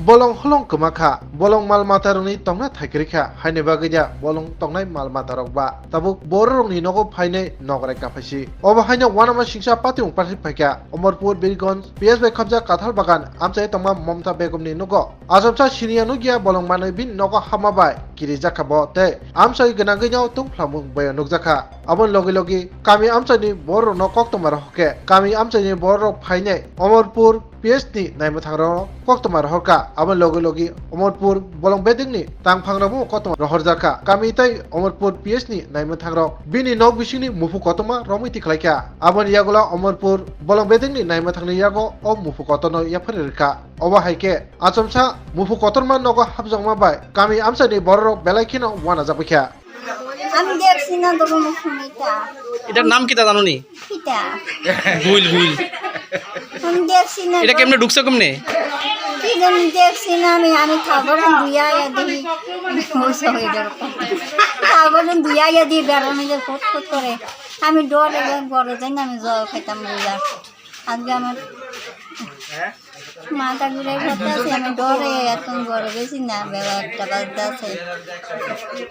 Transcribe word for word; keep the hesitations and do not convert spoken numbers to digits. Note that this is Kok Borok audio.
Bolong holong kwma kha, bolong mal matarokni tongna thai kwrwi kha, haini bagwi da bolong tongnai mal matarok ba tabuk bororokni nogo phainai nokrai kaphaisi. Obo haino uanama singsa patimung pathai phaikha Omorpur Birgonj P S bai khobjak Kathal Bagan amchai tongma Momta Begumni nogo. Achomsa siniya nukya bolong manwi bini nogo hapma bai kirijak kha bo tei amchai gwnangwino tungphlamung boyo nukjak kha. Aboni logi logi kami amchaini bororokno koktwma rohor khe kami amchaini bororok phainai Omorpur P S ni naimwthangrokno koktwma rohor kha. Aboni logi logi Omorpur bolong bedekni tangphangrokbo koktwma rohorjak kha. Kami tei Omorpur P S ni naimwthangrok bini nok bisingni muphu kotorma romwi tikhlai kha. Aboni yagulo Omorpur bolong bedekni naimwthangni yago o muphu kotorno yapharwi rwkha. Obo hai khe achomsa muphu kotorma nogo hapjakma bai kami amchaini bororok belai kheno uanajak bai kha. আমি দেখছি না, তবু মুখ শুনি তা। এটার নাম কিতা জানো নি? কিতা? Wheel, wheel. আমি দেখছি না। এটা কেমনে ঢুকছে কেমনে? কি জানি দেখছি না আমি, আমি খাবার দুইয়া ইয়া দিই। ও সবাই এরকম। খাবার দুইয়া ইয়া দিই, বেড়ার মধ্যে ফুট ফুট করে। আমি ডরে ঘরে যাই না, আমি জল খাইতাম বুঝা। আজকে আমার মাথা ঘুরে পড়তেছে, আমি ডরে এখন ঘরে গেছি না, বেলা একটা বাজতে আছে।